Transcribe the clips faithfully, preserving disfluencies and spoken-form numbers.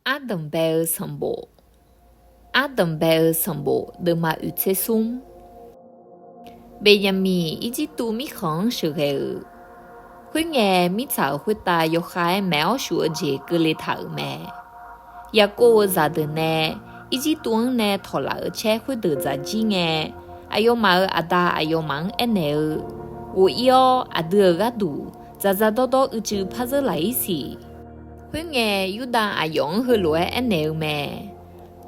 Ardanqbae-eu sanqbof. Ardanqbae-eu sanqbof deuvma oeq tser smr. Beqyaqmiq Irjirtuv mirkhanq-anr sheuqghae-euq. Khoerngae, mirtsaq-euq khoertav yawkhav-aer maeq-awr shuf-eu jeq keuvle taq-euq mae. Yaqkov-euq zaqdeuq nae Irjirtuv-anr nae tawqlaf-euq caer khoerdeuq dzaq jir ngae, aqyawfmaf-euq aqda aqyawfmaf-anr aernaeq-eu, Ghof-ir-awr, aqdui-euq gharduq dzaqdzaq dawrdawr uicuiv par zeur laf-ir siq. Khoerngae, Yurdav aqyawf-anr heulof-aer aernaeq-eu mae.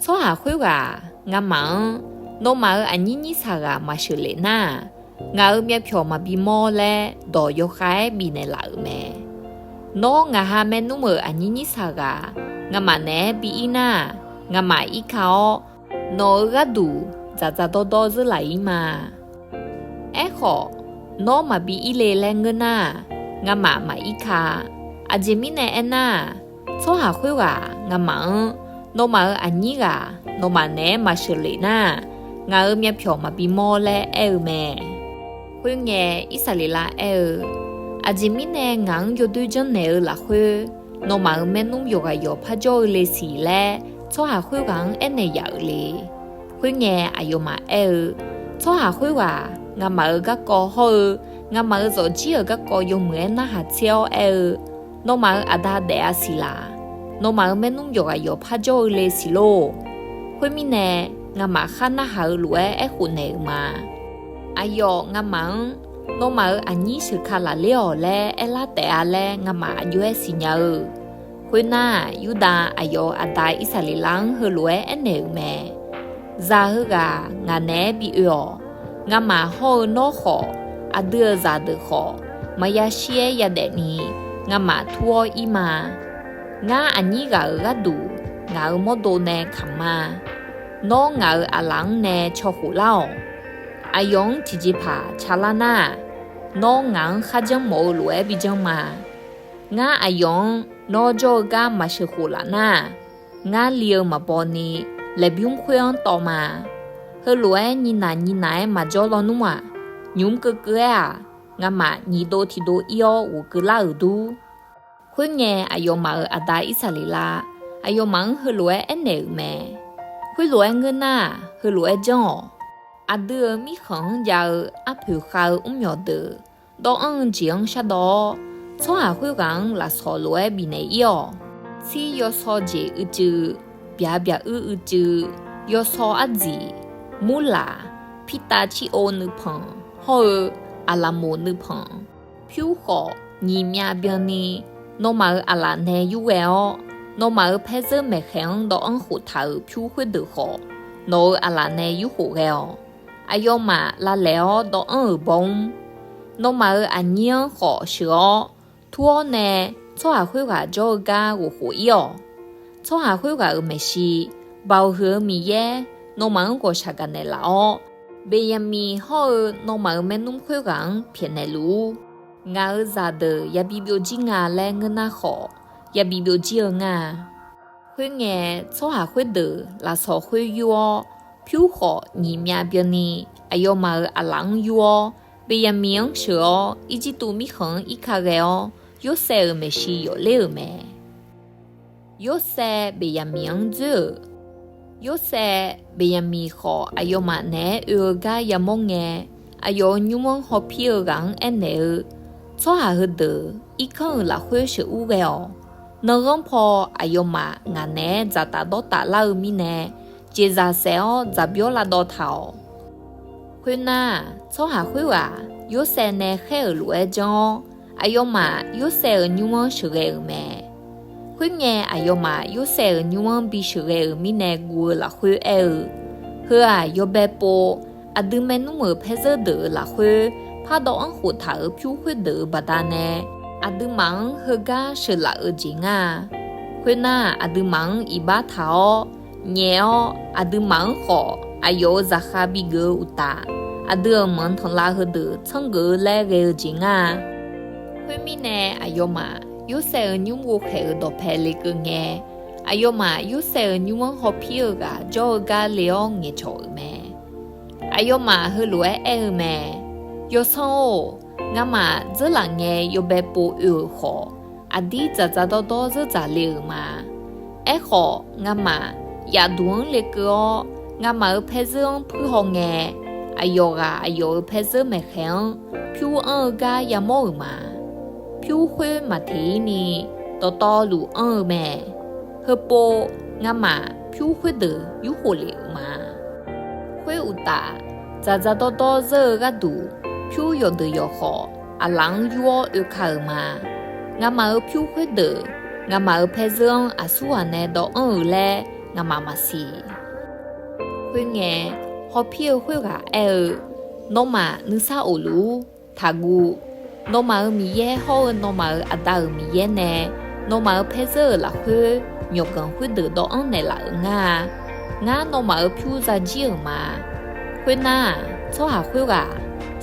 Tsawrhaq khoerghaq-aq, ngamaf-anr, 'Nawmaf-euq aqnyir nyir saqghaq maqsheuqlef nar-aq, ngaq-euq myavpyawq maqbi mawr' laer dawq yawkhav-aer bifnaeq laf-euq mae. Nawr ngaq ha maernmr-euq aqnyir nyir saqghaq ngamaf naeq-aer bi ir nar-aq, ngamaf irka-awr, nawq-euq gharduq dzaqdzaq dawrdawr zeur laf-ir ma. Aerkhawf, nawr maqbi ir le laer ngeur nar-aq, ngamaf maqir ka. Aqjeq mirnae aernar-aq, tsawrhaq khoerghaq ngamaf-anr, 'Nawmaf-euq aqnyir ghaq nawmaf naeq-aer maqsheuqlef nar-aq, ngaq-euq myavpyawq maqbi mawr' laer aer-eu mae. Khoerngae, Irsaqleqlav aer-eu, Aqjeq mirnae ngaq-anr yawdoer janrnaeq-eu lafkhoer, nawmaf-euq maernmr yawqghaq yawq parjawr-eu le siq laer tsawrhaq khoerghaq-anr aernaeq yaf-euq le. Khoerngae, aqyawfmaf aer-eu, Tsawrhaq khoerghaq ngamaf-euq garkawv hawr-eu, ngamaf-euq zawqjir-euq garkawv yawmuiq-aer narhaq tser-awr aer-eu, 'Nawmaf-euq aqda daef-a siq laq. Nawmaf-euq maernmr yawqghaq yawq parjawr-eu le siq lor. Khoermirnae, ngamaf khar narhaq-eu lof-aer aerkhof naeq-euq ma. Aqyawf ngamaf-anr, 'Nawmaf-euq aqnyir sheuq ka lafler-awq' laer aerlar taef-a laer ngamaf aqjox-aer siqnya-eu. Khoernar, Yurdav aqyawf-euq aqda Irsaqleqlav-anr heulof-aer aernaeq-euq mae. Zaq heughaq ngaq naeq-aer bi oe-awq. Ngamaf hawr-eu nawr khawf, aqdui-euq zaqdeuq khawf, maqya shir-aer yadaef ni, ngamaf tur-awr ir ma. Ngar aqnyir ghaq-euq gharduq ngaq-euq mawrdo nae kamq ma. Nawr ngaq-euq aqlaf-anr nae caw khof lar-awq. Aqyawf-anr tiqjeqpaq ca lar nar-aq, nawr ngaq-anr kharjanr mawf-eu lof-aer bi janr ma. Ngar aqyawf-anr nawr jawr-eu gar maqsheuq khof laf nar-aq, ngar li-eu maqbaw ni, laeqbymr khoer-anr tawv ma. Heulof-aer nyiq naq nyiq naq-aer maqjawr lawnmr-aq, nymq-mr keuv keuv-aer-aq, ngamaf nyiq dov tiq dov ir-awr ghofkeuv lar-euq dur. Khoerngae, aqyawfmaf-euq aqda Irsaqleqlav aqyawfmaf-anr heulof-aer aernaeq-euq mae. Khoerlof-aer ngeur nar-aq, heulof-aer janr-awq. Aqdui-euq mirkhanq-anr jav-eu arpoeq khav-eu mrmyawq deuq dawvanr-eu jeq-anr shardawv-awr, tsawrhaq khoerghaq-anr lafsawq lof-aer bifnaeq ir-awq. Tsir yawsaw jeq uicuiv, byaq byaq uir uicuiv, yawsaw ardziq, murlaq, pirtav cir-ov nuipanq hawr-eu aqlaqmoq nuipanq, pyur khawf nyiq myav byanni, nawmaf-euq aqlaf nae yurghae-awr, nawmaf-euq paerzeur maeqkhaeq-anr dawvanr khoftaq-euq pyur khoerdeuq khawf, nawq-euq aqlaf nae yurkhof ghae-awq. Aqyawfmaf lavlaeq-awr dawvanr-euq bawmr, nawmaf-euq aqnyir-anr khawf sheuq-awr, tur-awr nae tsawrhaq khoerghaq jawr-eu gar ghofkhof ir-awq. Tsawrhaq khoerghaq-euq maeqshi, Baoq huiq-eu Miqyaer, nawmaf-anr ghawqshaq gaqnaeq laf-awr, Beqyaqmiq hawr-eu nawmaf-euq maernmr khoerghaq-anr pyaeqnaeq luf-ur. Ngaq-euq zaqdeuq yabi byovjir nga laer ngeur nar khawf, yabi byovjir-eu nga. Khoerngae, tsawrhaq khoerdeuq lafsawq khoer yur-awr, pyur khawf nyiq myav byanni, aqyawfmaf-euq aqlaf-anr yur-awr, Beqyaqmiq-anr sheuq-awr, Irjirtuv mirkhanq-anr irka ghae-awr, Yorsaev-euq maeqshi yawfler-euq mae. Yorsaev Beqyaqmiq-anr dzoer-euq. Yorsaev, Beqyaqmiq khawf aqyawfmaf naeq-aer oe-eu gar yamawr ngae, aqyawf-euq nymr-anr hawpir-eu ghaq-anr aernaeq-eu, Tsawrhaq heudeuq irkanr-euq lafkhoer sheuqur ghae-awq. Nanghanr paw aqyawfmaf ngaq naeq-aer dzaqtaf dawrtaf lar-eu mirnae, jeqzaq saef-awr dzaqbyawr lavdawv taq-awq. Khoernar, tsawrhaq khoerghaq Yorsaev nae khaer-euq lof-aer janr-awr, aqyawfmaf Yorsaev-euq nymr-anr sheuqghae-euq mae. Khoerngae, aqyawfmaf Yorsaev-euq nymr-anr bi sheuqghae-euq mirnae guv-eu lafkhoer aer-eu, Heu-aq, yawbae pov. Aqdui maernmr-euq paerzeur deuq-euq lafkhoer pardawv-anr khoftaq-euq pyur khoerdeuq-euq baqdanae, aqduimaf-anr heugar sheuqlaf-eu jeq ngar-a. Khoernar, aqduimaf-anr iqbax taq-awr, nyaef-awr, aqduimaf-anr khawf aqyawf-euq zaqkhav bigeuf-eu uqtaf, aqdui-euq manq tanqlav heudeuq tsanr geuf-eu laer ghae-eu jeq ngar-a. Khoermirnae, aqyawfmaf Yorsaev-euq nymr ghovkhaeq-euq dawqpae lekeuv ngae, aqyawfmaf Yorsaev-euq nymr-anr hawpir-eu ghaq jawr-eu gar le-awr ngaeqcawq-euq mae. Aqyawfmaf heulof-aer aer-eu mae. Yawsanr-or, ngamaf dzeurlaf ngae yawbae pov oe-euq khawf, aqdir dzaqdzaq dawrdawr zeur dzaq le-euq ma. Aerkhawf, ngamaf yafduq-anr lekeuv-awr, ngamaf-euq paerzeur-anr puir haw ngae, aqyawf ghaq aqyawf-euq paerzeur maeqkhaeq-anr pyur anr-eu gar yamawr-euq ma. Pyur khoer maqteq-ir ni, dawqtawvluf anr-eu mae. Heupov, ngamaf pyur khoerdeuq yurkhof lef-euq ma. Khoeruqtaf, dzaqdzaq dawrdawr zeur-eu gharduq, pyur yawqdeuq yawq khawf, aqlaf-anr yur-awr oeka-euq ma. Ngamaf-euq pyur khoerdeuq, ngamaf-euq paerzeur-anr aqsurghaq nae dawvanr-euq laer ngamaf maqsiq. Khoerngae, hawpir-eu khoerghaq aer-eu, Nawmaf nuisar of luf-ur. Taqguv. Nawmaf-euq Miqyaer hawr-eu nawmaf-euq aqda-euq Miqyaer nae nawmaf-euq paerzeur-euq lafkhoer myawqganq khoerdeuq dawvanr naeqlaf-euq ngar-a. Ngar nawmaf-euq pyur zajir-euq ma. Khoernar-aq, tsawrhaq khoerghaq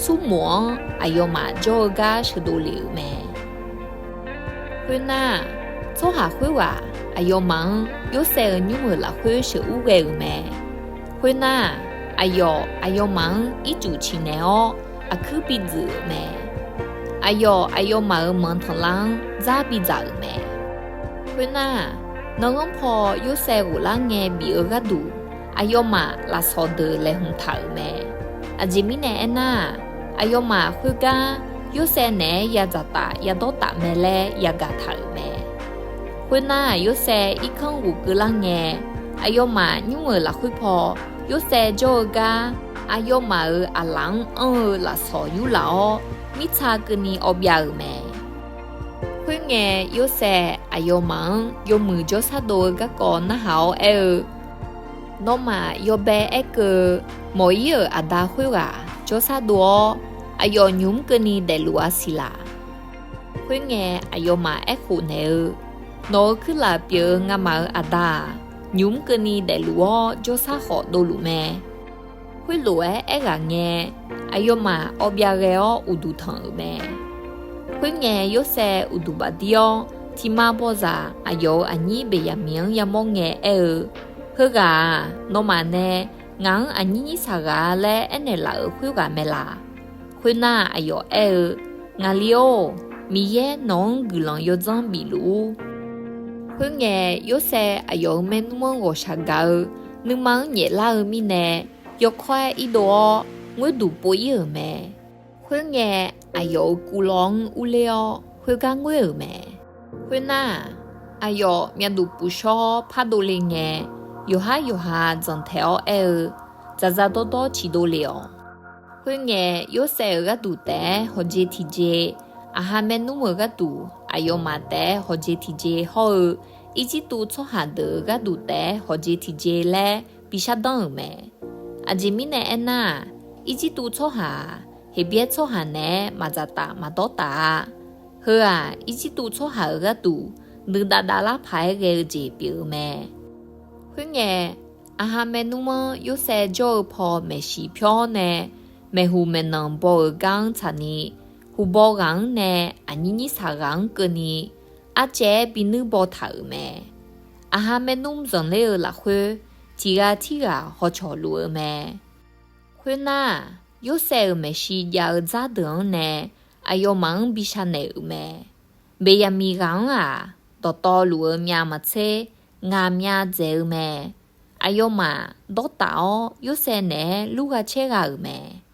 smrmof-anr aqyawfmaf jawr-eu gar sheuqdov lef-euq mae. Khoernar-aq, tsawrhaq khoerghaq aqyawfmaf-anr Yorsaev-euq nymr-euq lafkhoer sheuqur ghae-euq mae. Khoernar-aq, aqyawf aqyawfmaf-anr ircuf ciqnaeq-awr, aqkuir bi dzuif-euq mae. Aqyawf aqyawfmaf-euq manq tanqlar-anr dzar bidzaq-euq mae. Khoernar-aq, nanghanr paw Yorsaev ghoflar ngae bif-eu gharduq, aqyawfmaf lafsawq deuq laeqhmq taq-euq mae. Aqjeq mirnae aernar-aq, aqyawfmaf khoergar Yorsaev naeq-aer yadzaq taf yadawr taf mae laer yagaq taq-euq mae. Khoernar-aq, Yorsaev irkanr ghofkeuv lar ngae, aqyawfmaf nymr-euq lafkhoer paw Yorsaev jawr-eu gar, aqyawfmaf-euq aqlaf-anr anr-eu lafsawq yurlaf-awr, mirtsa keuvni awv byav-euq mae. Khoerngae, Yorsaev aqyawfmaf-anr yawmuiq jawrshar dov-eu garkawv narhaq-awr aer-eu, Nawmaf yawbae aerkeuv-eu Mawqir-euq aqda khoerghaq jawrshar dov-awr, aqyawf nymq-mr keuvni daefluf-a siq laq. Khoerngae, aqyawfmaf aerkhof naeq-eu, Nawq-euq kuirlaf pyeuf-eu ngamaf-euq aqda-aq, nymq-mr keuvni daefluf-awr jawrshar khawf dovluf mae. Khoerlof-aer aerghaq ngae, aqyawfmaf awv byav ghae-awr uqduq tanq-euq mae. Khoerngae, Yorsaev uqduq bafdir-awr, tiqma bawzaq aqyawf-euq aqnyir Beqyaqmiq-anr yamawr ngae aer-eu, Heughaq-aq, nawmaf nae ngaq-anr aqnyir nyir saqghaq-a laer aernaeq laf-euq khoerghaq mae laq? Khoernar, aqyawf aer-eu, Ngaqli-or, Miqyaer nawq-anr guiqlanq yawdzanr bifluf-ur. Khoerngae, Yorsaev aqyawf-euq maernmr-anr ghawqshaq gaq-eu nuima-anr nyaeflar-eu mirnae, yawkawr-aer irdov-awr, ngoerduq pov-ir-euq mae. Khoerngae, aqyawf-euq kuvlawv-anr urler-awr, khoergar ngoer-euq mae. Khoernar-aq, aqyawf myavduq pufshawr-awr pardov le ngae, yawqhar yawqha dzanqtaeq-awr aer-eu, Dzaqdzaq dawrdawr ciqdov lef-awq. Khoerngae, Yorsaev-euq gharduq taef-aer hawqjeq tiqjeq, aqha maernmr-euq gharduq aqyawfmaf taef-aer hawqjeq tiqjeq hawr-eu, Irjirtuv tsawrhaq deuq-euq gharduq taef-aer hawqjeq tiqjeq laer bi shardanr-euq mae. Aqjeq mirnae aernar-aq, Irjirtuv tsawrhaq-aq, Heqbyaer tsawrhaq naeq-aer maqdzaq taf maqdawr taf-a. Heu-aq, Irjirtuv tsawrhaq-euq gharduq nuidav davlar paq-aer ghae-eu jeq pyeuf-eu mae. Khoerngae, aqha maernmr-anr Yorsaev jawr-eu paw maeqshi pyawr-awr nae, maeqhuq maeqnanq baw-euq gar-anr tsaqni, huqbaw ghaq-anr nae aqnyir nyir saqghaq-anr keuvni, arcaev-aer binuir baw taq-euq mae. Aqha maernmr zanqler-eu lafkhoer, tiq ghaq tirghaq hawcawq luf-eu mae. Khoernar-aq, Yorsaev-euq maeqshi jav-eu dzar deuq-anr nae aqyawfmaf-anr bi sha naeq-euq mae. Beqyaqmiq ghaq-anr-aq, dawqtawvluf-eu myav maqtser, ngaq myav dzaeq-eu mae. Aqyawfmaf dawrtaf-awr, Yorsaev naeq-aer lur gha caer gha-euq mae.